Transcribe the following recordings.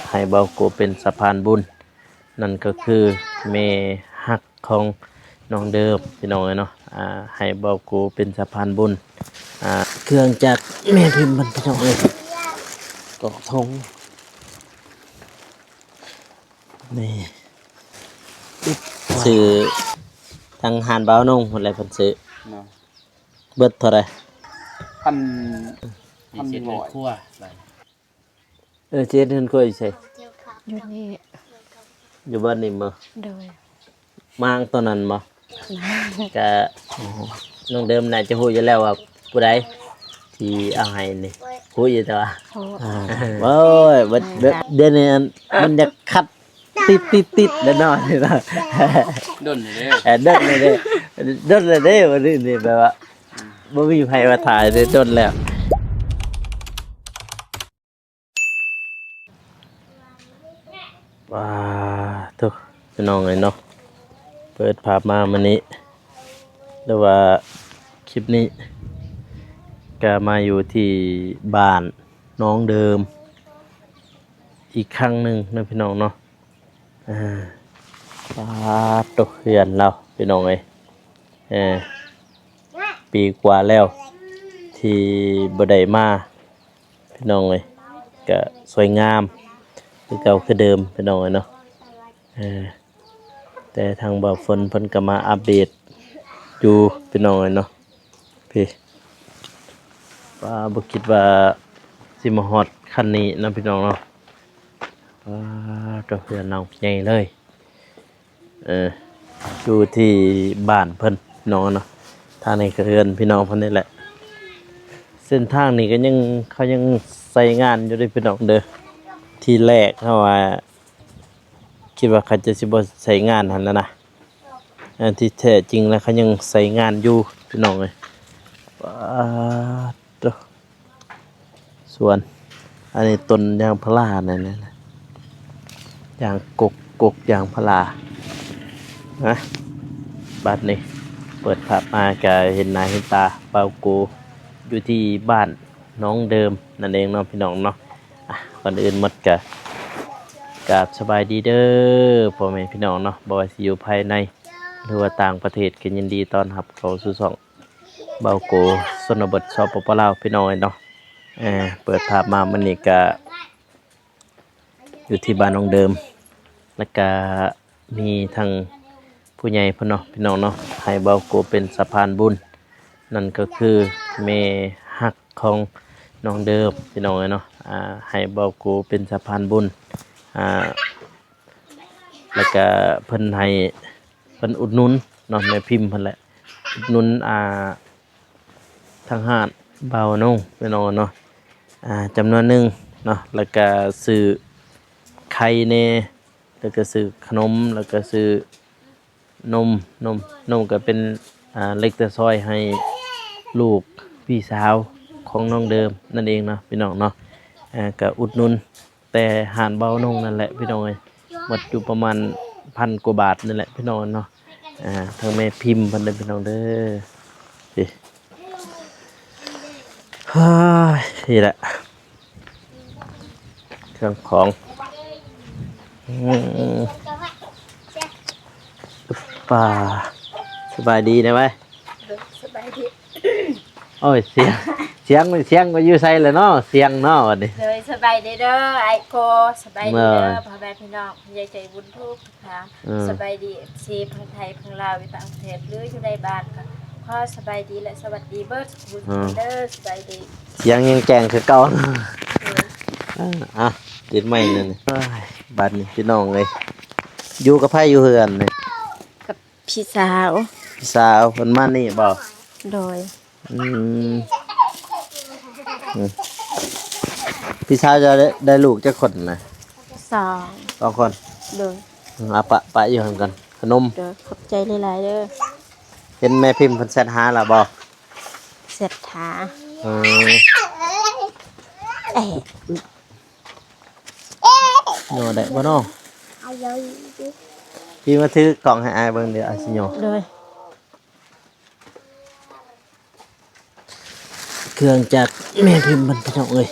ໃຫ້ເບົາໂກເປັນສະພານບຸນ ນັ້ນກໍຄືແມ່ຮັກຂອງນ້ອງເດີມ ພີ່ນ້ອງເອີຍເນາະ. ອ່າ ໃຫ້ເບົາໂກເປັນສະພານບຸນ ອ່າ ເຄື່ອງຈັກແມ່ພິມເພິ່ນ ພີ່ນ້ອງເອີຍ ກອກຖົງ ນີ້ ຊື້ທາງຮ້ານບ່າວນົງພຸ້ນແຫຼະ ເພິ່ນຊື້ ເນາະ ເບິດເທົ່າໃດ? ພັນ ພັນໜຶ່ງຮ້ອຍ. ເອີ ເຈັດເຮືອນຄົວຢູ່ໃສ? ຢູ່ນີ້ ຢູ່ບ້ານນີ້ບໍ່? ໂດຍ ມາງຕອນນັ້ນບໍ່? ກະນ້ອງເດີມໜ້າຈະຮູ້ຢູ່ແລ້ວວ່າຜູ້ໃດທີ່ເອົາໃຫ້ນີ້ ຮູ້ຢູ່ແຕ່ວ່າ ໂອ້ຍ ດຽວນີ້ມັນຢາກຂັດຕິດໆໆແລ້ວເນາະ ດົນແລ້ວເດ້ ເອີ ດົນແລ້ວເດ້ ດົນແລ້ວເດ້ ມື້ນີ້ແບບວ່າບໍ່ມີໃຜມາຖ່າຍເດ້ ດົນແລ້ວ. ປາໂທ້ ພີ່ນ້ອງເອີຍເນາະ ເປີດພາບມາມື້ນີ້ ຫຼືວ່າຄລິບນີ້ ກະມາຢູ່ທີ່ບ້ານນ້ອງເດີມອີກຄັ້ງໜຶ່ງເນາະ ພີ່ນ້ອງເນາະ. ອ່າ ປາໂທ້ ເຮືອນລາວ ພີ່ນ້ອງເອີຍ ເອີ ປີກວ່າແລ້ວທີ່ບໍ່ໄດ້ມາ ພີ່ນ້ອງເອີຍ ກະສວຍງາມຄືເກົ່າຄືເດີມ ພີ່ນ້ອງເອີຍເນາະ. ເອີ ແຕ່ທາງບ່າວຝົນເພິ່ນກະມາອັບເດດຢູ່ ພີ່ນ້ອງເອີຍເນາະ. ພີ້ ປາ ບໍ່ຄິດວ່າຊິມາຮອດຂັ້ນນີ້ນະ ພີ່ນ້ອງເນາະ. ປາໂທ້ ເຮືອນຫຼັງໃຫຍ່ເລີຍ ເອີ ຢູ່ທີ່ບ້ານເພິ່ນເນາະ ເນາະ. ທາງນີ້ກໍເຮືອນພີ່ນ້ອງເພິ່ນນີ້ແຫຼະ. ເສັ້ນທາງນີ້ກໍຍັງ ເຂົາຍັງໃຊ້ງານຢູ່ເດ້ ພີ່ນ້ອງເດີ. ທີແລກເຮົາວ່າ ຄິດວ່າເຂົາເຈົ້າຊິບໍ່ໃຊ້ງານຫັ້ນນະນະ. ອັນທີ່ແທ້ຈິງແລ້ວເຂົາຍັງໃຊ້ງານຢູ່ ພີ່ນ້ອງເອີຍ. ປາໂທ້ ສວນ ອັນນີ້ຕົ້ນຢາງພາລານັ້ນນະ ຢາງກົກ ກົກຢາງພາລານະ. ບັດນີ້ເປີດພາບມາກະເຫັນໜ້າເຫັນຕາບ່າວໂກ ຢູ່ທີ່ບ້ານໜອງເດີມນັ້ນເອງເນາະ ພີ່ນ້ອງເນາະ. ອ່ະ ກ່ອນອື່ນໝົດກະກາບສະບາຍດີເດີ ພໍ່ແມ່ພີ່ນ້ອງເນາະ ບໍ່ວ່າຊິຢູ່ພາຍໃນ ຫຼືວ່າຕ່າງປະເທດ ກໍຍິນດີຕ້ອນຮັບເຂົ້າສູ່ຊ່ອງບ່າວໂກຊົນນະບົດ ສປປ ລາວ ພີ່ນ້ອງເອີຍເນາະ. ເອີ ເປີດພາບມາມື້ນີ້ກະຢູ່ທີ່ບ້ານໜອງເດີມ ແລ້ວກະມີທັງຜູ້ໃຫຍ່ເພິ່ນເນາະ ພີ່ນ້ອງເນາະ ໃຫ້ບ່າວໂກເປັນສະພານບຸນ ນັ້ນກໍຄືແມ່ຮັກຂອງນ້ອງເດີມ ພີ່ນ້ອງເອີຍເນາະ. ອ່າ ໃຫ້ບ່າວໂກເປັນສະພານບຸນ ອ່າ ແລ້ວກະເພິ່ນໃຫ້ ເພິ່ນອຸດໜູນເນາະ ແມ່ພິມເພິ່ນແຫຼະ ອຸດໜູນ ອ່າ ທາງຮ້ານບ່າວນົງ ພີ່ນ້ອງເນາະ ອ່າ ຈຳນວນໜຶ່ງເນາະ ແລ້ວກະຊື້ໄຂ່ແດ່ ແລ້ວກະຊື້ຂະໜົມ ແລ້ວກະຊື້ ນົມ ນົມ ນົມກໍເປັນ ອ່າ ເລັກຕາຊອຍໃຫ້ລູກພີ່ສາວຂອງນ້ອງເດີມນັ້ນເອງເນາະ ພີ່ນ້ອງເນາະ. ອ່າ ກໍອຸດໜູນແຕ່ຮ້ານບ່າວນົງນັ້ນແຫຼະ ພີ່ນ້ອງເອີຍ ໝົດຢູ່ປະມານພັນກວ່າບາດນີ້ແຫຼະ ພີ່ນ້ອງເນາະ. ອ່າ ທາງແມ່ພິມເພິ່ນເດີ ພີ່ນ້ອງເດີ ເຮີ້ຍ ນີ້ແຫຼະ ເຄື່ອງຂອງ ອືມ ປາ ສະບາຍດີນະໄວ ໂດຍ ສະບາຍດີ. ໂອ້ຍ ສຽງ ສຽງ ສຽງໄປຢູ່ໃສລະເນາະ ສຽງເນາະ ບັດນີ້. ໂດຍ ສະບາຍດີເດີ ອ້າຍໂກ ສະບາຍດີເດີ ໂດຍ ພໍ່ແມ່ພີ່ນ້ອງ ຜູ້ໃຫຍ່ໃຈບຸນທຸກ ເອີ ສະບາຍດີ ເອັຟຊີ ທັງໄທ ທັງລາວ ຢູ່ຕ່າງປະເທດ ຫຼື ຢູ່ໃນບ້ານ ກໍຂໍສະບາຍດີ ແລະ ສະຫວັດດີເບິດທຸກຄົນເດີ ສະບາຍດີ. ສຽງຍັງແຈ້ງຄືເກົ່າ ເອີ ອ່ະ ຕິດໄມແລ້ວນີ້. ໂອ້ຍ ບາດນີ້ພີ່ນ້ອງເອີຍ ຢູ່ກັບໃຜຢູ່ເຮືອນນີ້? ກັບພີ່ສາວ. ພີ່ສາວເພິ່ນມານີ້ບໍ່? ໂດຍ. ອືມ ອືມ ພີ່ສາວເຈົ້າໄດ້ ໄດ້ລູກຈັກຄົນນະ? ສອງ ສອງຄົນ. ໂດຍ. ອືມ ເອົາປະ ປະຢູ່ຫັ້ນກ່ອນ ຂະໜົມ. ໂດຍ ຂອບໃຈຫຼາຍໆເດີ. ເຫັນແມ່ພິມເພິ່ນແຊັດຫາລະບໍ່? ແຊັດຫາ. ເອີ ເອີ ຍໍໄດ້ບໍ່ເນາະ? ພີ່ມາຖືກ້ອງໃຫ້ອ້າຍເບິ່ງເດີ ອ້າຍຊິຍໍ. ໂດຍ. ເຄື່ອງຈັກແມ່ພິມເພິ່ນ ພີ່ນ້ອງເອີຍ.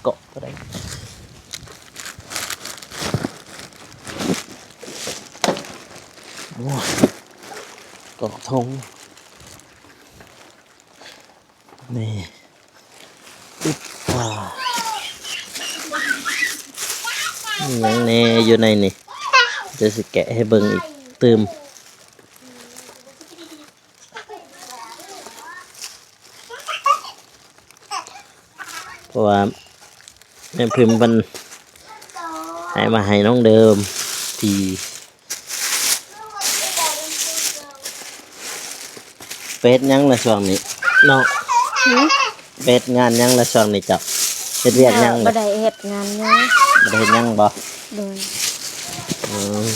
ເກາະບໍ່ໄດ້ ໂອ້ຍ ເກາະຖົງ ນີ້ ອຶບ ອ່າ ມີຫຍັງແດ່ຢູ່ໃນນີ້? ດຽວຊິແກະໃຫ້ເບິ່ງອີກຕື່ມ ເພາະວ່າແມ່ພິມເພິ່ນໃຫ້ມາໃຫ້ນ້ອງເດີມ ທີ່ ໄປເຮັດຫຍັງລະຊ່ວງນີ້ເນາະ? ຫື? ໄປເຮັດງານຫຍັງລະຊ່ວງນີ້ເຈົ້າ? ເຮັດວຽກຫຍັງ? ບໍ່ໄດ້ເຮັດງານຫຍັງ. ບໍ່ໄດ້ເຮັດຫຍັງບໍ່? ໂດຍ. ອືມ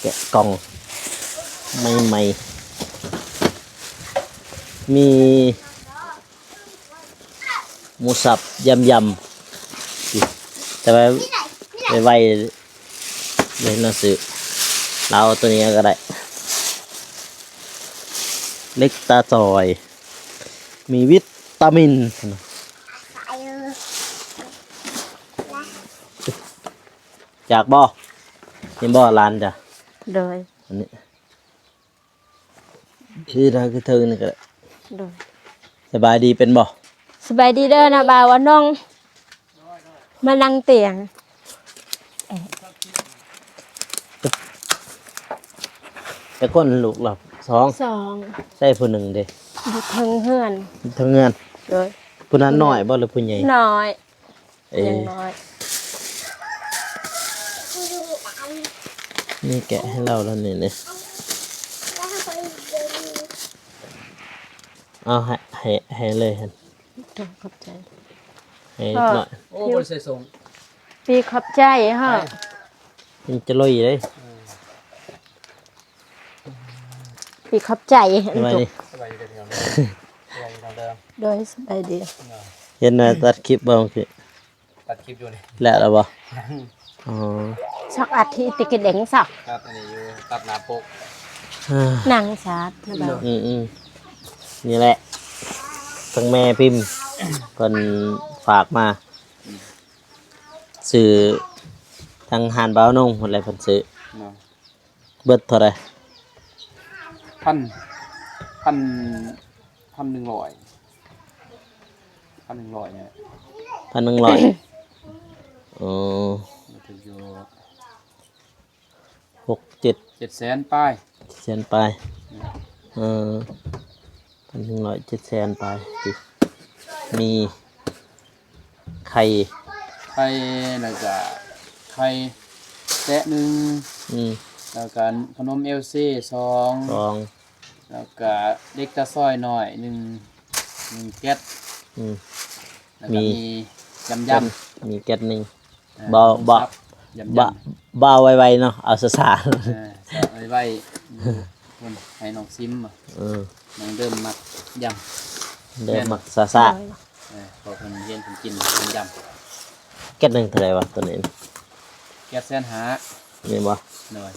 ແກະກ່ອງໃໝ່ໆ ມີ ໝູສັບ ຢຳໆ ແຕ່ວ່າໄວໆ ເລີຍເນາະ ຊື້ ລາວເອົາໂຕນີ້ກໍໄດ້ ເຫຼັກຕາຊອຍ ມີວິຕາມິນ ຢາກບໍ່? ເຫັນບໍ່ຫຼານຈ້ະ? ໂດຍ. ອັນນີ້ ຄືທາງຄືເທິງນີ້ກໍໄດ້. ໂດຍ. ສະບາຍດີເປັນບໍ່? ສະບາຍດີເດີນ້າບ່າວອານົງ ມານັ່ງຕຽງ. ຈັກຄົນລູກລາວ? ສອງ. ສອງ. ໃຊ້ຜູ້ໜຶ່ງເດ້? ຢູ່ເທິງເຮືອນ. ເທິງເຮືອນ? ໂດຍ. ຜູ້ນັ້ນນ້ອຍບໍ່ ຫຼືຜູ້ໃຫຍ່? ນ້ອຍ. ເອີ ຍັງນ້ອຍ ນີ້ແກະໃຫ້ລາວແລ້ວນີ້ ນີ້ ເອົາໃຫ້ ໃຫ້ ໃຫ້ເລີຍຫັ້ນ. ຂອບໃຈ ໃຫ້ ເອີ ໜ້ອຍ. ໂອ້ ບໍ່ໄດ້ໃສ່ສົ່ງ. ປີຂອບໃຈເຮົາ ມັນຈະລຸຍເດ້. ເອີ ປີຂອບໃຈ. ສະບາຍດີ ສະບາຍດີເດີ ສະບາຍດີນ້ອງເດີ. ໂດຍ ສະບາຍດີ. ເຫັນວ່າຕັດຄລິບບໍ່? ຕັດຄລິບຢູ່ນີ້. ແລ້ວລະບໍ່? ຍັງ. ອໍ ສັກອາທິດຕິກະເດັງສັກ ຕັດອັນນີ້ຢູ່ ຕັດໜ້າປົກ. ນັ່ງສາດນະບ່າວ. ອືມໆ ນີ້ແຫຼະ ທາງແມ່ພິມເພິ່ນຝາກມາ ອືມ ຊື້ທາງຮ້ານບ່າວນົງພຸ້ນແຫຼະ ເພິ່ນຊື້. ເນາະ. ເບິດເທົ່າໃດ? ພັນ ພັນ ພັນໜຶ່ງຮ້ອຍ ພັນໜຶ່ງຮ້ອຍນີ້ແຫຼະ. ພັນໜຶ່ງຮ້ອຍ. ອໍ ມັນຖືກຢູ່ ຫົກ ເຈັດ ເຈັດແສນປາຍ ເຈັດແສນປາຍ. ເອີ ພັນໜຶ່ງຮ້ອຍ ເຈັດແສນປາຍ ມີໄຂ່ ໄຂ່ ແລ້ວກະໄຂ່ແຕະໜຶ່ງ ອືມ ແລ້ວກະຂະໜົມເອວເຊສອງ ສອງ ແລ້ວກະເຫຼັກຕາຊອຍນ້ອຍໜຶ່ງ ໜຶ່ງແກັດ ອືມ ແລ້ວກະມີ ມີຢຳໆ ມີແກັດໜຶ່ງ. ເອີ ບໍ່ ບໍ່ ບໍ່ ບໍ່ເອົາໄວໆເນາະ ເອົາຊ້າໆ. ເອີ ເອົາໄວໆ ໃຫ້ນ້ອງຊິມ. ເອີ ນ້ອງເດີມມັກຢຳ ເດີມມັກຊ້າໆ. ເອີ ເພາະເພິ່ນຮຽນເພິ່ນກິນເພິ່ນຢຳ. ແກັດໜຶ່ງເທົ່າໃດວະໂຕນີ້? ແກັດແສນຫ້າ ແມ່ນບໍ່? ໂດຍ.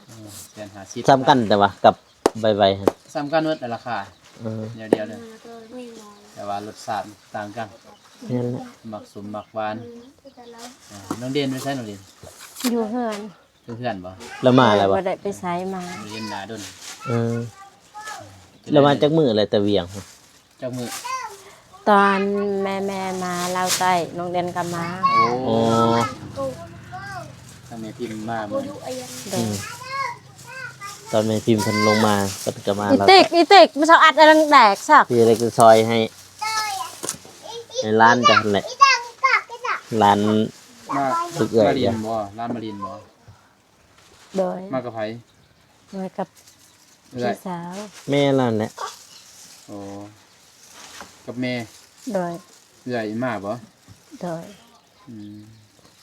ເອີ ແສນຫ້າສິບ ສ່ຳກັນແຕ່ວ່າກັບໄວໆຫັ້ນ ສ່ຳກັນໝົດລາຄາ. ເອີ ແນວດຽວເລີຍ ແຕ່ວ່າລົດຊາດຕ່າງກັນ. ແມ່ນແຫຼະ ມັກສົ້ມມັກຫວານ. ເອີ ນ້ອງເດນໄປໃສ? ນ້ອງເດນ ຢູ່ເຮືອນ. ຢູ່ເຮືອນບໍ່? ລາວມາແລ້ວບໍ່? ບໍ່ໄດ້ໄປໃສມາ ບໍ່ເຫັນໜ້າດົນ. ເອີ ລາວມາຈັກມື້ແລ້ວແຕ່ວຽງ? ຈັກມື້? ຕອນແມ່ ແມ່ມາລາວໃຕ້ ນ້ອງເດນກໍມາ. ໂອ້ ໂອ້ ທາງແມ່ພິມມາມື້ນີ້. ໂດຍ. ອືມ ຕອນແມ່ພິມເພິ່ນລົງມາ ເພິ່ນກໍມາ. ອີຕິກ ອີຕິກ ມັນຊອກອັດອັນນັ້ນແດກຊະ ທີ່ເລັກຊອຍໃຫ້ ໃຫ້ຫຼານເຈົ້າຫັ້ນແຫຼະ. ຫຼານ ມາ ລູກເອື້ອຍ ມາຫຼິ້ນບໍ່? ຫຼານມາຫຼິ້ນບໍ່? ໂດຍ. ມາກັບໃຜ? ມາກັບ ເອື້ອຍ ພີ່ສາວ ແມ່ລາວແຫຼະ. ໂອ້ ກັບແມ່. ໂດຍ. ເອື້ອຍມາບໍ່? ໂດຍ. ອືມ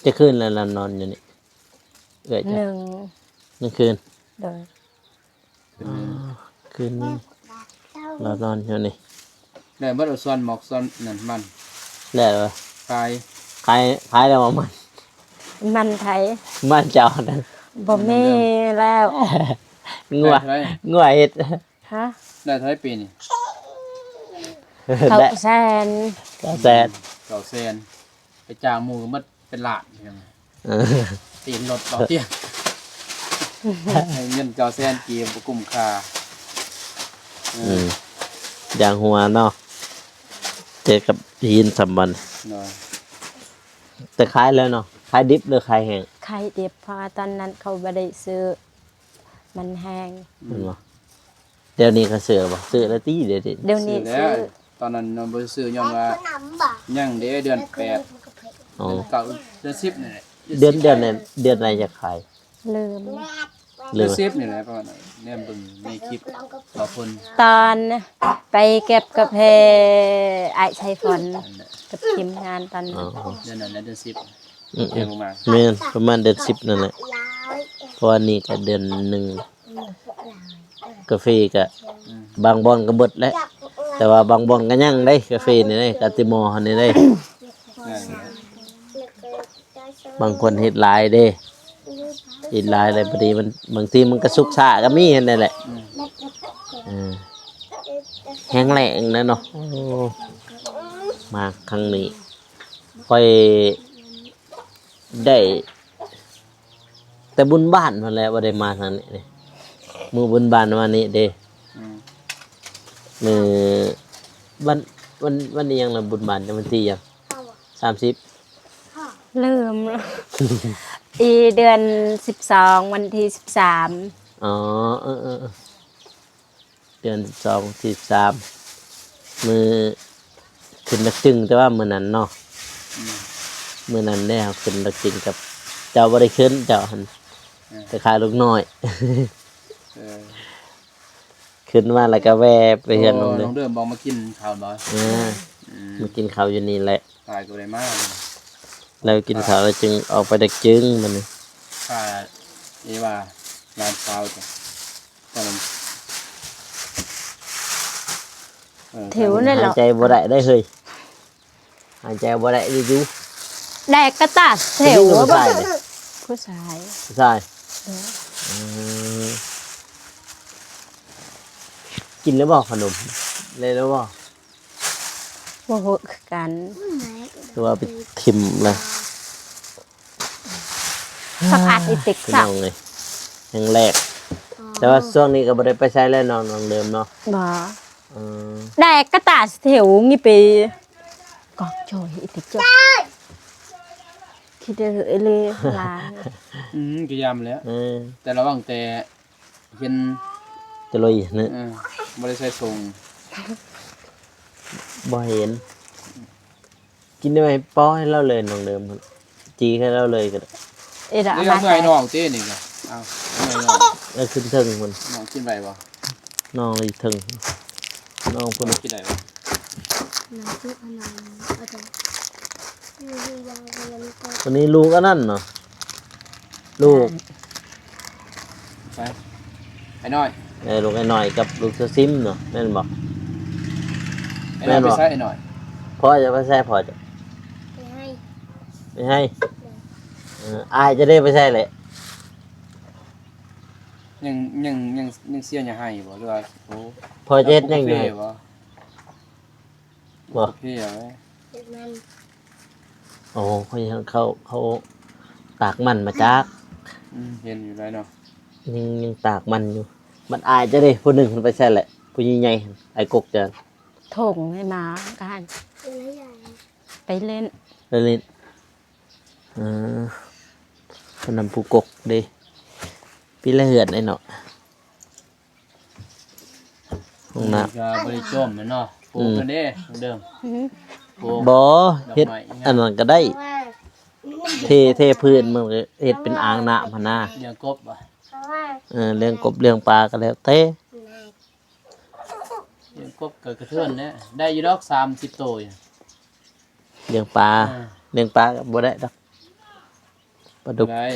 ຈັກຄືນແລ້ວລາວນອນຢູ່ນີ້? ເອື້ອຍ ໜຶ່ງ ໜຶ່ງຄືນ. ໂດຍ. ຄືນໜຶ່ງ ອໍ ຄືນໜຶ່ງ ລາວນອນຢູ່ນີ້. ແລ້ວເບິດເອົາສ່ວນໝອກສ່ວນນັ້ນມັນ ແລ້ວ ຂາຍ ຂາຍ ຂາຍແລ້ວບໍ່ມັນ? ມັນໃຜ? ມັນເຈົ້ານັ້ນ. ບໍ່ມີແລ້ວ. ງົວ ງົວເຮັດ ຮະ? ໄດ້ເທົ່າໃດປີນີ້? ເກົ້າແສນ. ເກົ້າແສນ ເກົ້າແສນ ໄປຈ້າງໝູ່ກໍໝົດເປັນລ້ານ. ເອີ ຕີນລົດເບົາຕຽງ ໃຫ້ເງິນເກົ້າແສນກີບບໍ່ກຸ້ມຄ່າ. ເອີ ອືມ ຢ່າງຫົວເນາະ ເຈີກັບຫີນສຳບັນ. ໂດຍ ແຕ່ຂາຍແລ້ວເນາະ ຂາຍດິບຫຼືຂາຍແຫ້ງ? ຂາຍດິບ ເພາະວ່າຕອນນັ້ນເຂົາບໍ່ໄດ້ຊື້ ມັນແຫ້ງ. ອືມ ແມ່ນບໍ່? ດຽວນີ້ເຂົາຊື້ແລ້ວບໍ່? ຊື້ແລ້ວຕິ ດຽວນີ້ ດຽວນີ້ຊື້ແລ້ວ. ຕອນນັ້ນບໍ່ໄດ້ຊື້ ຍ້ອນວ່າຍັງເດ້ເດືອນແປດ. ອໍ ເດືອນເກົ້າ ເດືອນສິບນີ້ແຫຼະ. ເດືອນ ເດືອນໃດ ເດືອນໃດຈະຂາຍ? ລືມ ລືມ ເດືອນສິບນີ້ແຫຼະ ປະມານນັ້ນ ແນມເບິ່ງໃນຄລິບ ຂອບຄຸນ ຕອນໄປເກັບກາແຟອ້າຍໄຊຟອນ ນັ້ນແຫຼະ ກັບທີມງານຕອນນັ້ນ. ອໍ ເດືອນນັ້ນແຫຼະ ເດືອນສິບ. ອືມ ແມ່ນ ປະມານເດືອນສິບນັ້ນແຫຼະ ເພາະວ່ານີ້ກໍເດືອນໜຶ່ງ ກາເຟກໍ ອືມ ບາງບ່ອນກໍເບິດແລ້ວ ແຕ່ວ່າບາງບ່ອນກໍຍັງເດ້ ກາເຟນີ້ເດ້ ກາຕິມໍຫັ້ນນີ້ເດ້. ແມ່ນ ບາງຄົນເຮັດຫຼາຍເດ້ ເຮັດຫຼາຍແລ້ວ ພໍດີມັນ ບາງທີມັນກໍສຸກຊ້າກໍມີຫັ້ນແຫຼະ. ອືມ ເອີ ແຮງແລ້ງແຫຼະເນາະ. ໂອ້ ມາຄັ້ງນີ້ ຂ້ອຍໄດ້ແຕ່ບຸນບ້ານພຸ້ນແຫຼະ ບໍ່ໄດ້ມາທາງນີ້ເດ້. ມື້ບຸນບ້ານວານນີ້ເດ້. ອືມ ມື້ວັນ ວັນ ວັນອີ່ຫຍັງລະ ບຸນບ້ານ ວັນທີຫຍັງ? ສາມສິບ ລືມ ອີເດືອນສິບສອງ ວັນທີສິບສາມ. ອໍ ເອີໆ ເດືອນສິບສອງ ວັນທີສິບສາມ ມື້ຂຶ້ນດອກຈຶງ ແຕ່ວ່າມື້ນັ້ນເນາະ. ອືມ ມື້ນັ້ນເດ້ ເຮົາຂຶ້ນດອກຈຶງກັບ ເຈົ້າບໍ່ໄດ້ຂຶ້ນ ເຈົ້າຫັ້ນ. ເອີ ໄປຂາຍລູກນ້ອຍ. ເອີ ຂຶ້ນມາແລ້ວກໍແວ່ໄປເຮືອນນ້ອງເດີມ. ນ້ອງເດີມບໍ່ມາກິນເຂົ້າບໍ່? ເອີ ອືມ ມາກິນເຂົ້າຢູ່ນີ້ແຫຼະ. ຕາຍກໍບໍ່ໄດ້ມາ ແລ້ວກິນເຂົ້າແລ້ວຈຶ່ງອອກໄປດອກຈຶງບັດນີ້. ຂ້າເອວ່າຫຼານສາວຈ້ະ ຕອນນັ້ນ ເອີ ແຖວນັ້ນເນາະ ຫາຍໃຈບໍ່ໄດ້ເດ້ເຮີ້ຍ ຫາຍໃຈບໍ່ໄດ້ຢູ່ໆ. ແດກກະຕາແຖວ ຜູ້ຍິງຫຼືຜູ້ຊາຍເດ? ຜູ້ຊາຍ ຜູ້ຊາຍ. ເອີ ເອີ ກິນແລ້ວບໍ່ຂະໜົມ? ໄດ້ແລ້ວບໍ່? ບໍ່ຮູ້ຄືກັນ ຄືວ່າໄປຖິ້ມລະ. ສັກອັດອີກຕິກ ພີ່ນ້ອງເອີຍ ແຮງແລ້ງ. ອໍ ແຕ່ວ່າຊ່ວງນີ້ກໍບໍ່ໄດ້ໄປໃສແລ້ວເນາະ ນ້ອງເດີມເນາະ. ບໍ່ ເອີ ແດກກະຕາແຖວນີ້ໄປກອກໂຈຍອີກຕິກ ຄິດເດີເອເລລາ. ອືມ ກະຍາມແລ້ວ. ເອີ ແຕ່ລະຫວ່າງແຕ່ ເຫັນ ຈະລຸຍເນາະ. ເອີ ບໍ່ໄດ້ໃສ່ຊົງ ບໍ່ເຫັນ. ກິນໄວ້ ປ່ອຍໃຫ້ລາວເລີຍ ນ້ອງເດີມ ຈີໃຫ້ລາວເລີຍກໍໄດ້. ເອີ ເອົາມາໃຫ້ນ້ອງຕິນີ້ກໍ ເອົາ ເອົາໃຫ້ນ້ອງ ເອີ ຂຶ້ນເທິງພຸ້ນ. ນ້ອງກິນໄດ້ບໍ່? ນ້ອງຢູ່ເທິງ ນ້ອງພຸ້ນ. ກິນໄດ້ບໍ່? ນ້ຳຊຸບໃຫ້ນ້ອງ ເອົາໄປ. ວັນນີ້ລູກອັນນັ້ນເນາະ ລູກ ໃສ ໄອ້ນ້ອຍ. ເອີ ລູກໄອ້ນ້ອຍກັບລູກສາວຊິມເນາະ ແມ່ນບໍ່? ໄອ້ນ້ອຍ ແມ່ນບໍ່? ໄປໃສໄອ້ນ້ອຍ? ພໍ່ຈະໄປໃສ ພໍ່ຈະ? ໄປໄຮ່ ໄປໄຮ່. ເອີ ອ້າຍຈະໄດ້ໄປໃສແຫຼະ? ຍັງ ຍັງ ຍັງ ຍັງເຊຍຫຍ້າໄຮ່ບໍ່ ຫຼືວ່າ ໂອ້ ພໍ່ຈະເຮັດຫຍັງຢູ່? ບໍ່ ບໍ່ ເຮັດມັນ. ໂອ້ ເຂົາ ເຂົາ ເຂົາຕາກມັນມາຈາກ. ອືມ ເຫັນຢູ່ໄດ໋ເນາະ ຍັງ ຍັງຕາກມັນຢູ່. ມັນອາຍເຈົ້າເດ້ ຜູ້ໜຶ່ງເພິ່ນໄປໃສແຫຼະ ຜູ້ໃຫຍ່ໆ ອ້າຍກົກເຈົ້າ. ຖົງໃຫ້ໝາກະຫັ້ນ ໄປເລ່ນ ໄປຫຼິ້ນ. ເອີ ເພິ່ນນຳຜູ້ກົກເດ້ ປີລະເຮືອນໄດ໋ເນາະ. ຫ້ອງນ້ຳ ນີ້ກໍບໍ່ໄດ້ຈົ່ມແມ່ນເນາະ ປູກ ອືມ ເພິ່ນເດ້ ເດີມ ອືມ ປູກ ບໍ່ ດອກໄມ້ ເຮັດອັນນັ້ນກໍໄດ້ ເທ ເທພື້ນ ມັນກໍເຮັດເປັນອ່າງນ້ຳຫັ້ນນາ. ລ້ຽງກົບບໍ່? ເອີ ລ້ຽງກົບລ້ຽງປາກໍແລ້ວແຕ່. ລ້ຽງກົບກໍກະເທີນແຫຼະ ໄດ້ຢູ່ດອກ ສາມສິບໂຕຢູ່. ລ້ຽງປາ ເອີ ລ້ຽງປາກໍບໍ່ໄດ້ດອກ ປາດຸກ ບໍ່ໄດ້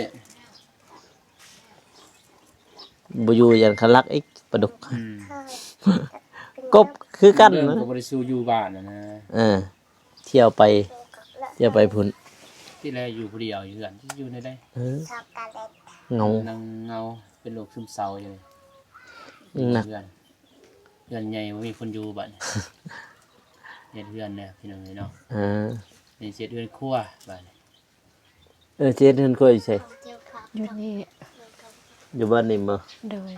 ບໍ່ຢູ່ຢ້ານເຂົາລັກອີກ ປາດຸກ. ອືມ ກົບຄືກັນ ເດີມກໍບໍ່ໄດ້ສູ່ຢູ່ບ້ານນະນະ. ເອີ ທ່ຽວໄປ ທ່ຽວໄປພຸ້ນ ທີ່ແລຢູ່ຜູ້ດຽວຢູ່ເຮືອນ ຢູ່ໃນໃດ? ເອີ ເຫງົາ ນັ່ງເຫງົາ ເປັນໂລກຊຶມເສົ້າຢູ່ນີ້ ນະ ເຮືອນ ເຮືອນໃຫຍ່ບໍ່ມີຄົນຢູ່ບັດນີ້ ເຮັດເຮືອນແດ່ພີ່ນ້ອງເອີຍເນາະ ເອີ ນີ້ຊິເຮັດເຮືອນຄົວບັດນີ້ ເອີ ຊິເຮັດເຮືອນຄົວຢູ່ໃສ? ຢູ່ນີ້ ຢູ່ບ້ານນີ້ບໍ່? ໂດຍ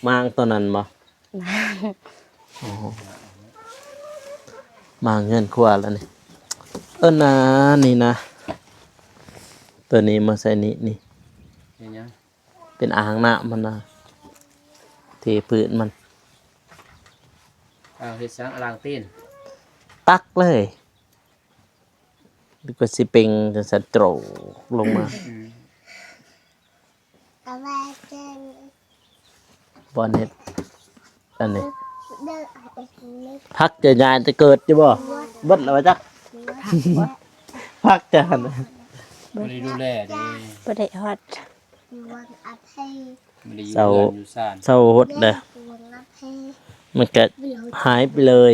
ມ້າງຕົວນັ້ນບໍ່? ມ້າງ ໂອ້ ມ້າງເຮືອນຄົວແລ້ວນີ້ ເອີ ນາ ນີ້ນະ ຕົວນີ້ມາໃສ່ນີ້ ນີ້ ເປັນຫຍັງ? ເປັນອ່າງນ້ຳຫັ້ນນະ ເທພື້ນມັນ ອ້າວ ເຮັດສັງ? ລ້າງຕີນ ຕັກເລີຍ ຫຼືວ່າຊິເປັ່ງຈັ່ງຊັ້ນ ໂຈກລົງມາ ອືມ ບ່ອນເຮັດ ອັນນີ້ ຜັກຈະຍາຍແຕ່ເກີດຢູ່ບໍ່? ເບິດແລ້ວວ່າຈັກ ຜັກຈະຫັ້ນ ບໍ່ໄດ້ດູແລເດ້ ບໍ່ໄດ້ຮອດ ບໍ່ໄດ້ຢູ່ເຮືອນຢູ່ຊານ ເສົ້າຫົດເດ້ ມັນກະຫາຍໄປເລີຍ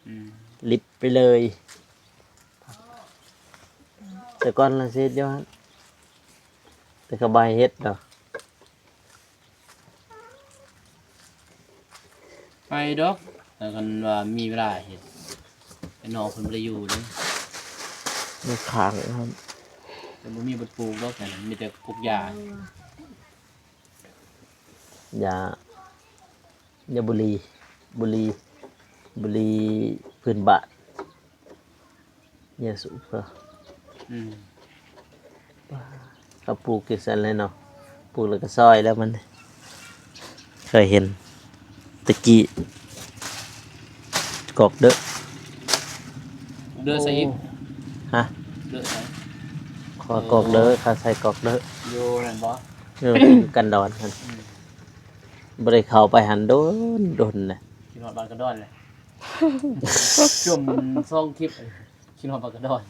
ອືມ ລິບໄປເລີຍ ແຕ່ກ່ອນລະຊິເຮັດຢູ່ຫັ້ນ ແຕ່ເຂົາບໍ່ໃຫ້ເຮັດດອກ ໄປດອກ ແຕ່ຄັນວ່າມີເວລາເຮັດ ໄອ້ນ້ອງເພິ່ນບໍ່ໄດ້ຢູ່ເດ້ ຢູ່ຂ້າງ ແຕ່ບໍ່ມີບ່ອນປູກດອກ ແຕ່ນັ້ນມີແຕ່ປູກຢາ ຢາ ຢາບຸລີ ບຸລີ ບຸລີພື້ນບ້ານ ຢາສູບເຂົາ ອືມ ເຂົາປູກຈັ່ງຊັ້ນແຫຼະເນາະ ປູກແລ້ວກໍຊອຍແລ້ວມັນ ເຄີຍເຫັນແຕ່ກີ້ ກອກເດີ ເດີໃສ່ອີກ ໂອ້ ຮະ ເດີໃສ່ ຂໍກອກເດີ ເອີ ເຂົາໃສ່ກອກເດີ ຢູ່ນັ້ນບໍ່? ເອີ ຢູ່ກັນດອນຫັ້ນ ອືມ ບໍ່ໄດ້ເຂົ້າໄປຫັ້ນດົນ ດົນແລ້ວ ຄິດຮອດບ້ານກະດອນແຫຼະ ຈົມສອງຄລິບ ຄິດຮອດບ້ານກະດອນ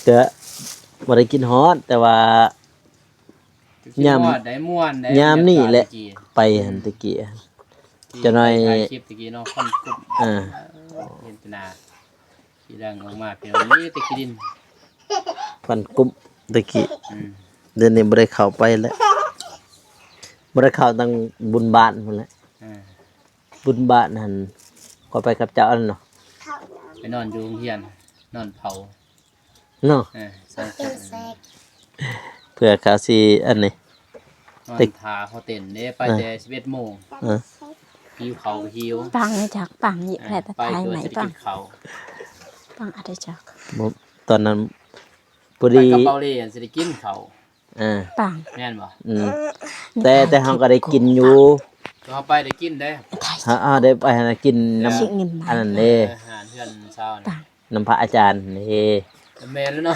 ກະບໍ່ໄດ້ຄິດຮອດ ແຕ່ວ່າ ຍາມ ຍາມນີ້ແຫຼະ ໄປຫັ້ນແຕ່ກີ້ ຈະໜ້ອຍ ຖ່າຍຄລິບແຕ່ກີ້ເນາະ ຄວັນກຸບ ເອີ ເຫັນແຕ່ໜ້າ ຂີ້ດັງອອກມາ ພີ່ນ້ອງ ມີແຕ່ຂີ້ດິນ ຄວັນກຸບແຕ່ກີ້ ອືມ ດຽວນີ້ບໍ່ໄດ້ເຂົ້າໄປແລ້ວ ບໍ່ໄດ້ເຂົ້າຕັ້ງບຸນບ້ານພຸ້ນແຫຼະ ເອີ ບຸນບ້ານຫັ້ນ ຂ້ອຍໄປກັບເຈົ້າຫັ້ນເນາະ ໄປນອນຢູ່ໂຮງຮຽນ ນອນເຝົ້າ ເນາະ ເອີ ເພື່ອເຂົາຊິອັນນີ້ ນອນຖ້າເຂົາເຕັ້ນເດ້ ໄປແຕ່ສິບເອັດໂມງ ເອີ ຫິວເຂົ້າກໍຫິວ ປັງຈັກ ປັງອີກແຫຼະ ເອີ ໄປຕົວະ ຊິໄດ້ກິນເຂົ້າ ປັງອາດຈະຈັກ ບໍ່ ຕອນນັ້ນພໍດີ ໄປກັບເບົາເລ ຊິໄດ້ກິນເຂົ້າ ເອີ ປັງ ແມ່ນບໍ່? ອືມ ແຕ່ ແຕ່ເຮົາກໍໄດ້ກິນຢູ່ ເຮົາໄປໄດ້ກິນເດ້ ເຮົາ ເຮົາໄດ້ໄປຫັ້ນກິນນຳ ອັນນັ້ນເດ້ ເອີ ອາຫານເຮືອນຊາວນະ ນຳພະອາຈານເດ້ ແມ່ນແລ້ວເນາະ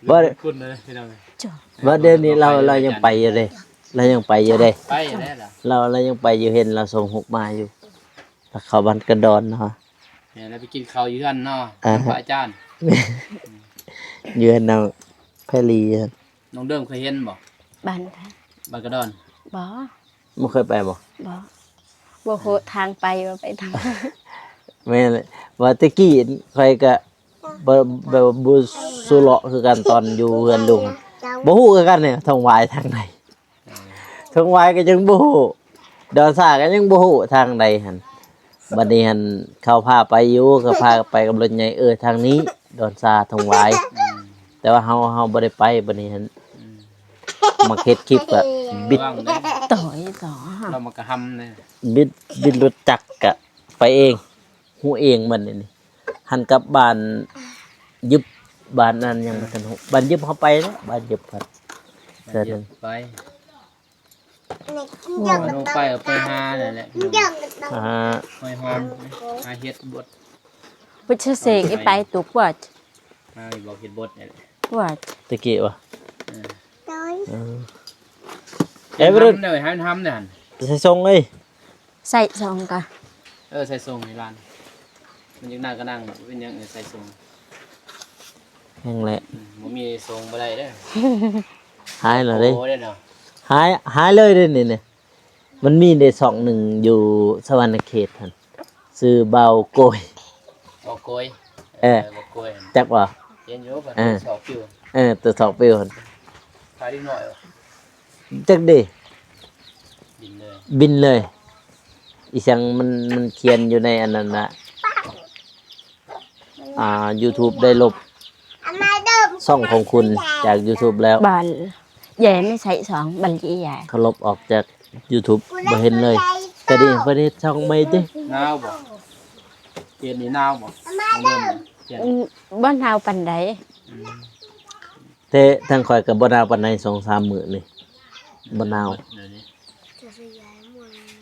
ບໍ່ ບໍ່ ດຽວນີ້ລາວ ລາວຍັງໄປຢູ່ເດ້ ລາວຍັງໄປຢູ່ເດ້ ໄປແລ້ວລະ ລາວ ລາວຍັງໄປຢູ່ ເຫັນລາວສົ່ງຮູບມາຢູ່ ລາວເຂົ້າບ້ານກະດອນເນາະ ແມ່ນ ລາວໄປກິນເຂົ້າຢູ່ເຮືອນເນາະ ອ່າ ນຳພະອາຈານ ຢູ່ເຮືອນນ້ອງແພລີ ນ້ອງເດີມເຄີຍເຫັນບໍ່? ບ້ານໃດ? ບ້ານກະດອນ ບໍ່ ບໍ່ເຄີຍໄປບໍ່? ບໍ່ ບໍ່ຮູ້ທາງໄປ ວ່າໄປທາງ ແມ່ນແຫຼະ ວ່າແຕ່ກີ້ຂ້ອຍກະບໍ່ ແບບວ່າບໍ່ສູ່ເລາະຄືກັນ ຕອນຢູ່ເຮືອນລຸງ ບໍ່ຮູ້ຄືກັນເນາະ ທົ່ງຫວາຍທາງໃດ ເອີ ທົ່ງຫວາຍກໍຍັງບໍ່ຮູ້ ດອນຊາກໍຍັງບໍ່ຮູ້ທາງໃດຫັ້ນ ບັດນີ້ຫັ້ນເຂົາພາໄປຢູ່ ເຂົາພາໄປກັບລົດໃຫຍ່ ເອີ ທາງນີ້ ດອນຊາ ທົ່ງຫວາຍ ອືມ ແຕ່ວ່າເຮົາ ເຮົາບໍ່ໄດ້ໄປ ບັດນີ້ຫັ້ນ ອືມ ມັກເຮັດຄລິບກະບິດ ລະວັງເດີ ໂຕຍ ລາວມັກກະຫຳເດີ ບິດ ບິດລົດຈັກກະໄປເອງ ຮູ້ເອງບັດນີ້ ຫັ້ນກັບບ້ານຍຶບ ບ້ານນັ້ນຍັງບໍ່ທັນຮູ້ ບ້ານຍຶບເຮົາໄປແລ້ວ ບ້ານຍຶບ ບ້ານຍຶບໄປ ໂອ້ ໄປ ໄປຫານັ້ນແຫຼະ ຫາ ຫອຍຫອມ ຫາເຫັດບົດ ບໍ່ເຊື່ອເສກ ໄປຕຸກວັດ ຫາບອກເຫັດບົດນີ້ແຫຼະ ວັດ ຕະກີ້ວະ ເອີ ເອີ ເອີ ໃຫ້ມັນຫຳເດີ ໃຫ້ມັນຫຳເດີ ໃສ່ຊົງເອີຍ ໃສ່ຊົງກະ ເອີ ໃສ່ຊົງໃຫ້ຫຼານ ມັນຢາກນັ່ງກະນັ່ງ ເປັນຫຍັງ ເອີ ໃສ່ຊົງ ແຮງແຫຼະ ອືມ ບໍ່ມີຊົງບໍ່ໄດ້ເດີ ຫາຍແລ້ວເດ້ ໂອ້ ເດ້ເນາະ ຫາຍ ຫາຍເລີຍເດ້ນີ້ ມັນມີເດ້ຊ່ອງໜຶ່ງຢູ່ສະຫວັນນະເຂດຫັ້ນ ຊື່ບ່າວໂກຍ ບ່າວໂກຍ ເອີ ເອີ ບ່າວໂກຍ ຈັກບໍ່? ເຫັນຢູ່ ເອີ ຊອກຢູ່ ເອີ ຕົວຊອກປິວຫັ້ນ ຂາຍເດັກນ້ອຍ ຈັກເດ ບິນເລີຍ ບິນເລີຍ. ອີ່ຫຍັງມັນ ມັນຂຽນຢູ່ໃນອັນນັ້ນນະ ອ່າ YouTube ໄດ້ລົບຊ່ອງຂອງຄຸນຈາກ YouTube ແລ້ວ. ບານ ແຍ່ ໄດ້ໃຊ້ສອງບັນຊີ ແຍ່ ເຂົາລົບອອກຈາກ YouTube ບໍ່ເຫັນເລີຍ. ກະດີເພິ່ນເຮັດຊ່ອງໃໝ່ຕິ. ໜາວບໍ່? ເຂດນີ້ໜາວບໍ່? ບໍ່ໜາວປານໃດ. ອືມ ແຕ່ທາງຂ້ອຍກໍບໍ່ໜາວປານໃດ ສອງສາມມື້ນີ້ ບໍ່ໜາວ. ດຽວນີ້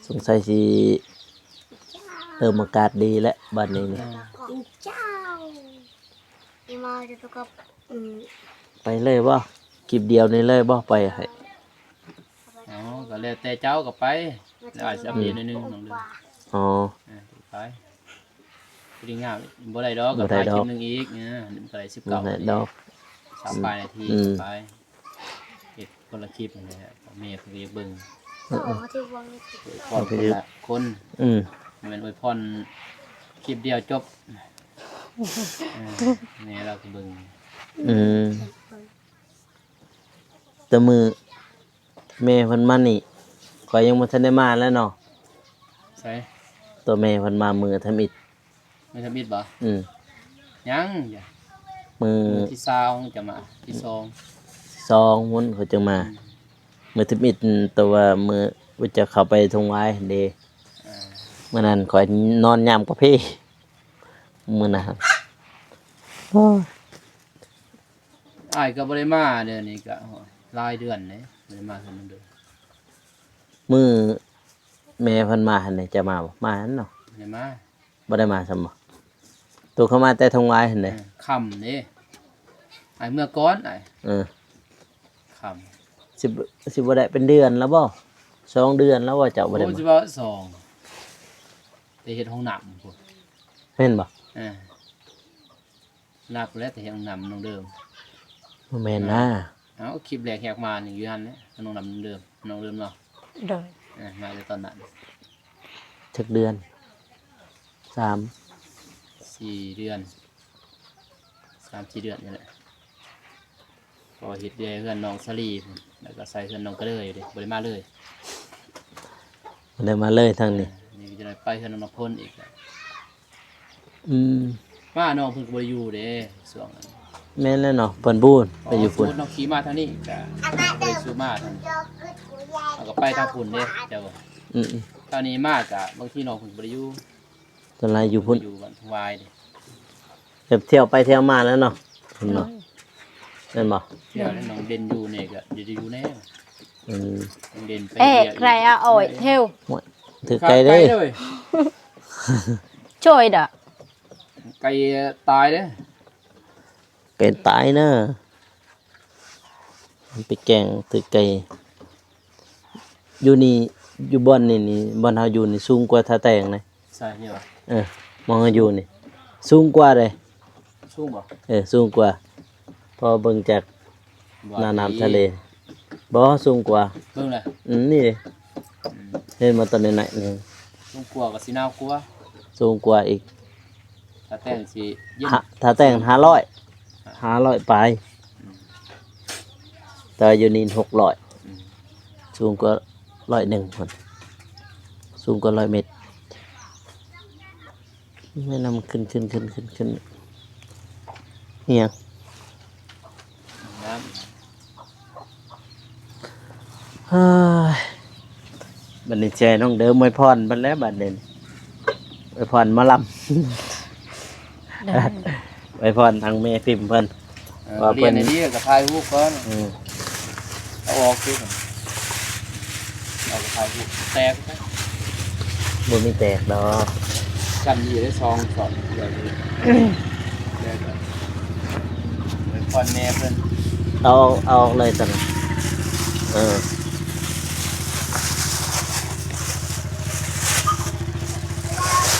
ສົງໄສຊິເລີ່ມອາກາດດີແລ້ວບາດນີ້ນີ້. ເອີ ໄປເລີຍບໍ່? ຄລິບດຽວນີ້ເລີຍບໍ່? ໄປໃຫ້ ເອົາ ກໍແລ້ວແຕ່ເຈົ້າກໍໄປ ແລ້ວອາດຊິອັບເດດໜ້ອຍໜຶ່ງ ອືມ ນ້ອງເດີ. ອໍ ເອີ ໄປ ບໍ່ໄດ້ຍາກ ບໍ່ໄດ້ດອກ ກໍຖ່າຍຄລິບໜຶ່ງອີກ ເອີ ມັນກໍໄດ້ສິບເກົ້າ ບໍ່ໄດ້ດອກ ຊາວປາຍນາທີ ອືມ ໄປ ເຮັດຄົນລະຄລິບຫັ້ນແຫຼະ ແມ່ເພິ່ນກໍຢາກເບິ່ງ. ເອີ ເອີ ອວຍພອນຄົນລະຄົນ ອືມ ບໍ່ແມ່ນອວຍພອນຄລິບດຽວຈົບ. ເອີ ແມ່ລາວກໍເບິ່ງ ອືມ ແຕ່ມື້ແມ່ເພິ່ນມານີ້ ຂ້ອຍຍັງບໍ່ທັນໄດ້ມາແລ້ວເນາະ. ໃສ? ຕົວແມ່ເພິ່ນມາມື້ທຳອິດ. ມື້ທຳອິດບໍ່? ອືມ ຍັງ ມື້ ມື້ທີຊາວຈະມາ ທີສອງ ສອງພຸ້ນຂ້ອຍຈຶ່ງມາ. ອືມ ມື້ທຳອິດ ແຕ່ວ່າມື້ ເຈົ້າເຂົ້າໄປທົ່ງຫວາຍເດ້. ເອີ ມື້ນັ້ນຂ້ອຍນອນຍາມກາເຟ ມື້ນັ້ນ. ໂອ້ຍ ອ້າຍກໍບໍ່ໄດ້ມາເດີ ນີ້ກໍຫຼາຍເດືອນເດ້ ບໍ່ໄດ້ມາເທື່ອໜຶ່ງເດີ. ມື້ແມ່ເພິ່ນມາຫັ້ນເດ ຈະມາບໍ່? ມາຫັ້ນເນາະ. ບໍ່ໄດ້ມາ ບໍ່ໄດ້ມາຊ້ຳບໍ່? ໂຕເຂົ້າມາແຕ່ທົ່ງຫວາຍຫັ້ນເດ. ເອີ ຄ່ຳເດ້ ອ້າຍເມືອກ່ອນ ອ້າຍ. ເອີ ຄ່ຳ ຊິ ຊິບໍ່ໄດ້ເປັນເດືອນແລ້ວບໍ່? ສອງເດືອນແລ້ວບໍ່ ເຈົ້າບໍ່ໄດ້ມາ? ໂອ້ ຊິວ່າສອງ ໄປເຮັດຫ້ອງນ້ຳພຸ້ນ ແມ່ນບໍ່? ເອີ ນັບແລ້ວ ແຕ່ເຮັດຫ້ອງນ້ຳນ້ອງເດີມ. ບໍ່ແມ່ນນາ. ເອົ້າ ຄລິບແລກແຮກມານີ້ຢູ່ຫັ້ນແຫຼະ ນ້ອງນ້ຳນ້ອງເດີມ ນ້ອງເດີມເນາະ. ໂດຍ ເອີ ມາແຕ່ຕອນນັ້ນ. ຈັກເດືອນ? ສາມ ສີ່ເດືອນ ສາມສີ່ເດືອນນີ້ແຫຼະ. ກໍເຮັດເຮືອນນ້ອງສາລີພຸ້ນ ແລ້ວກໍໃສ່ເຮືອນນ້ອງກະເລີຍເດ້ ບໍ່ໄດ້ມາເລີຍ. ບໍ່ໄດ້ມາເລີຍທາງນີ້. ເອີ ນີ້ກໍຈະໄດ້ໄປເຮືອນນ້ອງນ້ຳພົນອີກແລ້ວ. ອືມ ມານ້ອງເພິ່ນກໍບໍ່ໄດ້ຢູ່ເດ້ຊ່ວງນັ້ນ. ແມ່ນແລ້ວເນາະ ເພິ່ນບູນໄປຢູ່ພຸ້ນ. ນ້ອງຂີ່ມາທາງນີ້ກໍບໍ່ໄດ້ສູ່ມາທາງນີ້ ເຮົາກໍໄປທາງພຸ້ນເດ້ເຈົ້າ. ອືມ ຕອນນີ້ມາກໍບາງທີນ້ອງເພິ່ນກໍບໍ່ໄດ້ຢູ່. ສ່ວນຫຼາຍຢູ່ພຸ້ນ ຢູ່ບ້ານທວາຍເດ້. ແບບທ່ຽວໄປທ່ຽວມາແລ້ວເນາະ ເນາະ. ໂດຍ ແມ່ນບໍ່? ທ່ຽວແລ້ວນ້ອງເດັ່ນຢູ່ນີ້ກໍຢູ່ ຢູ່ແນ່. ອືມ ນ້ອງເດັ່ນໄປ ເອະ ໄກອະ ໂອ້ຍ ເທວ ໂອ້ຍ ຖືກໄກເດ້. ໄກເລີຍ ໂອ້ຍ ດະ ໄກຕາຍເດ້. ໄກຕາຍເນາະ ມັນໄປແກ່ງຖືກໄກ. ຢູ່ນີ້ ຢູ່ບ່ອນນີ້ນີ້ ບ່ອນເຮົາຢູ່ນີ້ສູງກວ່າທ່າແຕງເດ້. ໃສນີ້ຫວາ? ເອີ ໝ່ອງເຮົາຢູ່ນີ້ສູງກວ່າເດ້. ສູງບໍ່? ເອີ ສູງກວ່າ ເພາະເບິ່ງຈາກໜ້ານ້ຳທະເລ. ບໍ່ ສູງກວ່າ. ເບິ່ງແຫຼະ ອືມ ນີ້ເດ້. ອືມ ເຫັນບໍ່ ຕອນນ້ອຍໆນີ້ ສູງກວ່າກໍຊິໜາວກວ່າ. ສູງກວ່າອີກ. ຖ້າແຕ່ງຊິເຢັນ ຖ້າ ຖ້າແຕ່ງຫ້າຮ້ອຍ ຫ້າຮ້ອຍປາຍ. ອືມ ແຕ່ວ່າຢູ່ນີ້ຫົກຮ້ອຍ. ອືມ ສູງກວ່າຮ້ອຍໜຶ່ງພຸ້ນ ສູງກວ່າຮ້ອຍເມັດ. ແມ່ນນຳຂຶ້ນ ຂຶ້ນ ຂຶ້ນ ຂຶ້ນ ຂຶ້ນ ອີຫຍັງ? ນ້ຳ ເຮີ້ຍ ບັດນີ້ຊິໃຫ້ນ້ອງເດີມອວຍພອນເພິ່ນແລ້ວ ບັດນີ້ອວຍພອນໝໍລຳ. ໄດ້ ໄປພອນທາງແມ່ພິມເພິ່ນ. ເອີ ວ່າເພິ່ນ ລຽນໃນນີ້ກໍຖ່າຍຮູບກ່ອນ. ອືມ ເອົາອອກຊິ ເອົາກໍຖ່າຍຮູບແຕກ. ບໍ່ມີແຕກດອກ ຊັ້ນນີ້ໄດ້ສອງສອນ ແລ້ວກໍໄປພອນແມ່ເພິ່ນ. ເອົາ ເອົາອອກເລີຍຊັ້ນ. ເອີ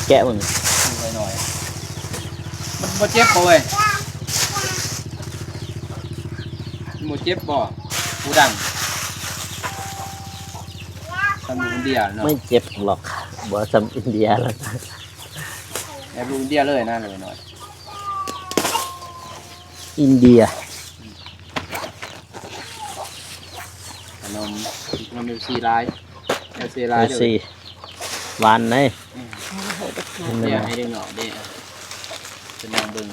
ແກະເບິ່ງ ໜ້ອຍໆ ມັນບໍ່ເຈັບບໍ່ເວີຍ? ມັນບໍ່ເຈັບບໍ່? ຫູດັງ ສ່ຳຢູ່ຄົນດຽວເນາະ. ໄມ່ເຈັບຫຼອກ ບໍ່ສ່ຳອິນເດຍແລ້ວ ແບບລູກອິນເດຍເລີຍນະ ເລີຍໜ້ອຍ ອິນເດຍ. ນມ ນມ ເອັຟຊີ ຫຼາຍ ເອັຟຊີ ຫຼາຍເດີ ເອັຟຊີ ຫວານເດ້ ອືມ ເຮັດແນວໃຫ້ເດັກນ້ອຍເດ້ ເປັນນາງເບິ່ງ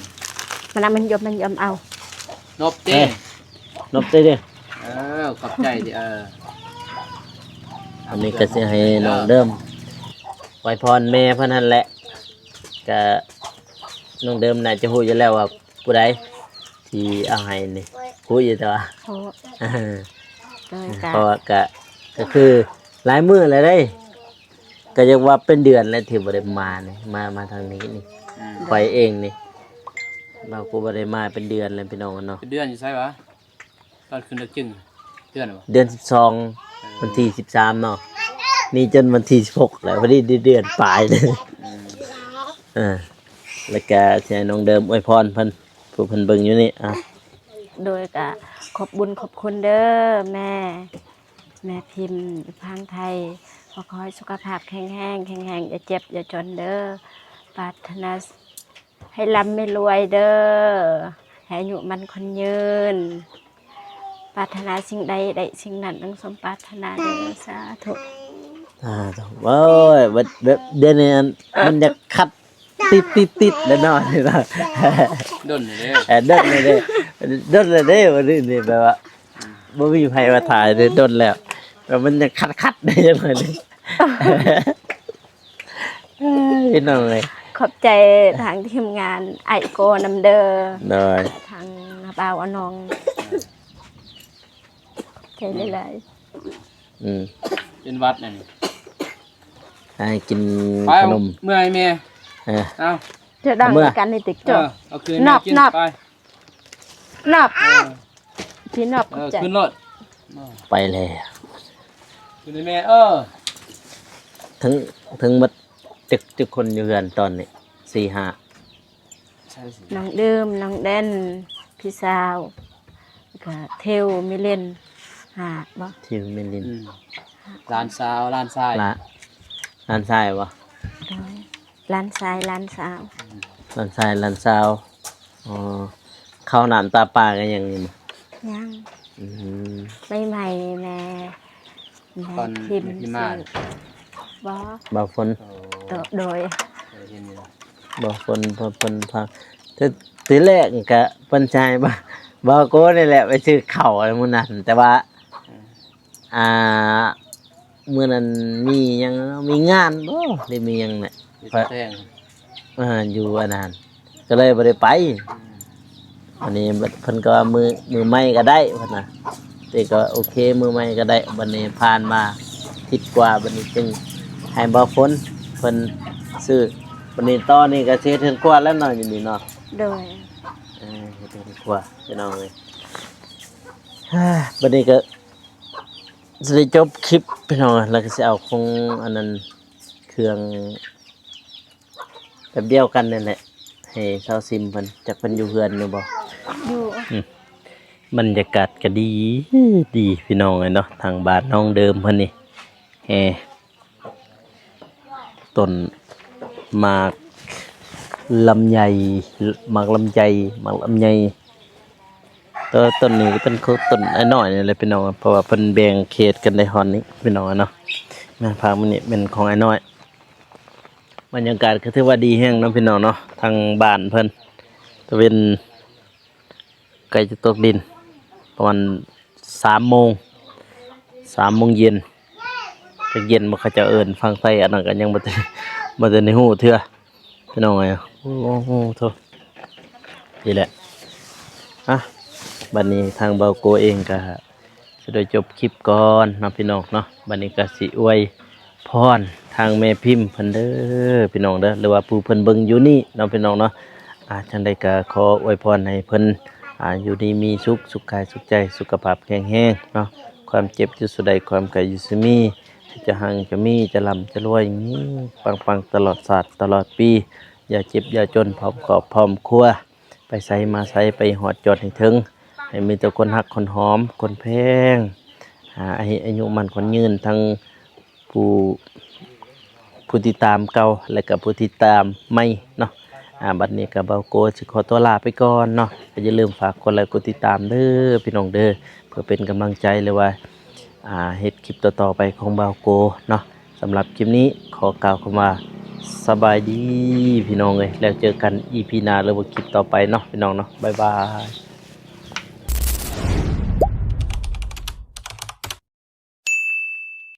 ມັນນະ ມັນຢົມ ມັນຢົມເອົາ ນົບເດ້ ເອີ ນົບເດ້ ເອີ ຂອບໃຈເດີ ເອີ ອັນນີ້ກໍຊິໃຫ້ນ້ອງເດີມອວຍພອນແມ່ເພິ່ນຫັ້ນແຫຼະ ກະນ້ອງເດີມໜ້າຈະຮູ້ຢູ່ແລ້ວວ່າຜູ້ໃດທີ່ເອົາໃຫ້ນີ້ ຮູ້ຢູ່ແຕ່ວ່າ ຮູ້ ເອີ ໂດຍ ກະ ເພາະວ່າກະ ກະຄືຫຼາຍມື້ແລ້ວເດ້ ກະຢາກວ່າເປັນເດືອນແລ້ວທີ່ບໍ່ໄດ້ມານີ້ ມາ ມາທາງນີ້ນີ້ ອືມ ຂ້ອຍເອງນີ້ ເຮົາກໍບໍ່ໄດ້ມາເປັນເດືອນແລ້ວພີ່ນ້ອງເນາະ ເປັນເດືອນຢູ່ໃສຫວາ? ຕອນຂຶ້ນດອກຈຶງ ເດືອນຫວາ? ເດືອນສິບສອງ ເອີ ວັນທີສິບສາມເນາະ ນີ້ຈົນວັນທີສິບຫົກແລ້ວ ພໍດີໄດ້ເດືອນປາຍເລີຍ ອືມ ເອີ ແລ້ວກະຊິໃຫ້ນ້ອງເດີມອວຍພອນເພິ່ນ ຜູ້ເພິ່ນເບິ່ງຢູ່ນີ້ ອ່ະ ໂດຍ ກະຂອບບຸນຂອບຄຸນເດີແມ່ ແມ່ພິມຢູ່ຝັ່ງໄທ ຂໍ ຂໍໃຫ້ສຸຂະພາບແຂງແຮງ ແຂງແຮງ ຢ່າເຈັບຢ່າຈົນເດີ ປາດຖະໜາ ໃຫ້ລ່ຳໃຫ້ລວຍເດີ ໃຫ້ອາຍຸໝັ້ນຂວັນຍືນ ປາດຖະໜາສິ່ງໃດໄດ້ສິ່ງນັ້ນດັ່ງສົມປາດຖະໜາເດີ ສາທຸ ສາທຸ ໂອ້ຍ ແບບ ແບບ ດຽວນີ້ອັນ ມັນຢາກຂັດ ຕິດໆໆແລ້ວເນາະ ດົນແລ້ວເດ້ ເອີ ດົນແລ້ວເດ້ ດົນແລ້ວເດ້ ມື້ນີ້ແບບວ່າ ບໍ່ມີໃຜມາຖ່າຍເດ້ ດົນແລ້ວ ແບບມັນຍັງຂັດໆໄດ້ຈັກໜ້ອຍໜຶ່ງ ເອີຍ ພີ່ນ້ອງເອີຍ ຂອບໃຈທາງທີມງານອ້າຍໂກນຳເດີ ໂດຍ ທາງນ້າບ່າວອານອງ ຂອບໃຈຫຼາຍໆ ອືມ ເປັນຫວັດອັນນີ້ ໃຫ້ກິນ ໄປ ຂະໜົມ ເມືອໃຫ້ແມ່ ເອີ ເອົາ ຈະດັງ ເອົາເມືອ ກັນໃນຕິກຕອກ ເອີ ເອົາຄືນ ນອບ ແມ່ກິນ ນອບ ໄປ ນອບ ເອີ ທີ່ນອກ ເອີ ຂອບໃຈ ຂຶ້ນລົດ ໄປແລ້ວ ຂຶ້ນໃຫ້ແມ່ ເອີ ເຖິງ ເຖິງໝົດຈັກ ຈັກຄົນຢູ່ເຮືອນຕອນນີ້ ສີ່ຫ້າ ໃຊ່ ນ້ອງເດີມ ນ້ອງແດນ ພີ່ສາວ ແລ້ວກະທິວ ມິລິນ ຫ້າບໍ່ ທິວ ມິລິນ ອືມ ຫຼານສາວ ຫຼານຊາຍ ຫຼານ ຫຼານຊາຍບໍ່ ໂດຍ ຫຼານຊາຍ ຫຼານສາວ ຫຼານຊາຍ ຫຼານສາວ ອໍ ເຂົ້ານ້ຳຕາປາກັນຍັງນີ້ບໍ່ ຍັງ ອືມ ໃໝ່ໆ ແມ່ ແມ່ພິມ ແມ່ພິມມາ ບໍ່ ບ່າວຝົນ ໂອ້ ໂດ ໂດຍ ເຄີຍເຫັນຢູ່ ບ່າວຝົນ ບ່າວຝົນພາ ທີ ທີແລກກະເພິ່ນໃຈ ບ່າວ ບ່າວໂກນີ້ແຫຼະໄປຊື້ເຂົ້າມື້ນັ້ນ ແຕ່ວ່າ ອືມ ອ່າ ມື້ນັ້ນມີຫຍັງເນາະ ມີງານບໍ່ ຫຼືມີຫຍັງແຫຼະ ມີແຕ່ງ ເອີ ຢູ່ອັນນັ້ນ ກໍເລີຍບໍ່ໄດ້ໄປ ອືມ ອັນນີ້ເພິ່ນກໍວ່າມື້ ມື້ໃໝ່ກໍໄດ້ເພິ່ນວ່າ ເອ ກໍໂອເຄ ມື້ໃໝ່ກໍໄດ້ ບັດນີ້ຜ່ານມາທິດກວ່າ ບັດນີ້ຈຶ່ງໃຫ້ບ່າວຝົນເພິ່ນຊື້ ບັດນີ້ຕອນນີ້ກໍຊິເຮັດເຮືອນຄົວແລ້ວເນາະ ຢູ່ນີ້ເນາະ ໂດຍ ເອີ ເຮັດເຮືອນຄົວພີ່ນ້ອງເອີຍ ບາດນີ້ກໍຊິໄດ້ຈົບຄລິບພີ່ນ້ອງ ແລ້ວກໍຊິເອົາຂອງອັນນັ້ນ ເຄື່ອງແບບດຽວກັນນັ້ນແຫຼະ ໃຫ້ຊາວຊິມເພິ່ນ ຈັກເພິ່ນຢູ່ເຮືອນຢູ່ບໍ່ ຢູ່ ອືມ ບັນຍາກາດກໍດີ ດີພີ່ນ້ອງເອີຍເນາະ ທາງບ້ານນ້ອງເດີມເພິ່ນນີ້ ແຮ ຕົ້ນໝາກລຳໄຍ ໝາກລຳໄຍ ໝາກລຳໄຍ ແຕ່ວ່າຕົ້ນນີ້ກໍເປັນຂອງຕົ້ນອ້າຍນ້ອຍນີ້ແຫຼະພີ່ນ້ອງ ເພາະວ່າເພິ່ນແບ່ງເຂດກັນໄດ້ຮອດນີ້ພີ່ນ້ອງເນາະ ແມ່ນພາກມື້ນີ້ແມ່ນຂອງອ້າຍນ້ອຍ ບັນຍາກາດກໍຖືວ່າດີແຮງເນາະພີ່ນ້ອງເນາະ ທາງບ້ານເພິ່ນ ຕາເວັນ ໃກ້ຈະຕົກດິນ ປະມານສາມໂມງ ສາມໂມງເຢັນ ຈັກເຢັນບໍ່ເຂົາເຈົ້າເອີ້ນ ຝັ່ງໄທອັນນັ້ນກໍຍັງບໍ່ທັນ ບໍ່ທັນໄດ້ຮູ້ເທື່ອພີ່ນ້ອງເອີຍ ໂອ້ໂຫ ນີ້ແຫຼະ ອ່ະ ບັດນີ້ທາງບ່າວໂກເອງກໍ ຊິໄດ້ຈົບຄລິບກ່ອນເນາະພີ່ນ້ອງເນາະ ບັດນີ້ກໍຊິອວຍພອນທາງແມ່ພິມເພິ່ນເດີພີ່ນ້ອງເດີ ຫຼືວ່າຜູ້ເພິ່ນເບິ່ງຢູ່ນີ້ເນາະພີ່ນ້ອງເນາະ ອ່າ ຈັ່ງໃດກໍຂໍອວຍພອນໃຫ້ເພິ່ນ ອ່າ ຢູ່ດີມີສຸກ ສຸກກາຍສຸກໃຈ ສຸຂະພາບແຂງແຮງເນາະ ຄວາມເຈັບຢ່າສູ່ໄດ້ ຄວາມໄຂ້ຢ່າສູ່ມີ ຈະຮັ່ງຈະມີ ຈະລ່ຳຈະລວຍ ເຮັງໆ ປັງໆ ຕະຫຼອດຊາດຕະຫຼອດປີ ຢ່າເຈັບຢ່າຈົນ ພ້ອມຄອບພ້ອມຄົວ ໄປໃສມາໃສ ໄປຮອດຈອດໃຫ້ເຖິງ ໃຫ້ມີແຕ່ຄົນຮັກຄົນຫອມ ຄົນແພງ ອ່າ ໃຫ້ອາຍຸໝັ້ນຂວັນຍືນ ທັງຜູ້ ຜູ້ຕິດຕາມເກົ່າ ແລະກະຜູ້ຕິດຕາມໃໝ່ເນາະ ອ່າ ບັດນີ້ກະບ່າວໂກຊິຂໍຕົວລາໄປກ່ອນເນາະ ກໍຢ່າລືມຝາກກົດໄລກົດຕິດຕາມເດີພີ່ນ້ອງເດີ ເພື່ອເປັນກຳລັງໃຈ ຫຼືວ່າ ອ່າ ເຮັດຄລິບຕໍ່ໆໄປຂອງບ່າວໂກເນາະ. ສຳລັບຄລິບນີ້ຂໍກ່າວຄຳວ່າສະບາຍດີພີ່ນ້ອງເອີຍ, ແລ້ວເຈີກັນອີພີໜ້າ ຫຼືວ່າຄລິບຕໍ່ໄປເນາະພີ່ນ້ອງເນາະ. ບາຍບາຍ.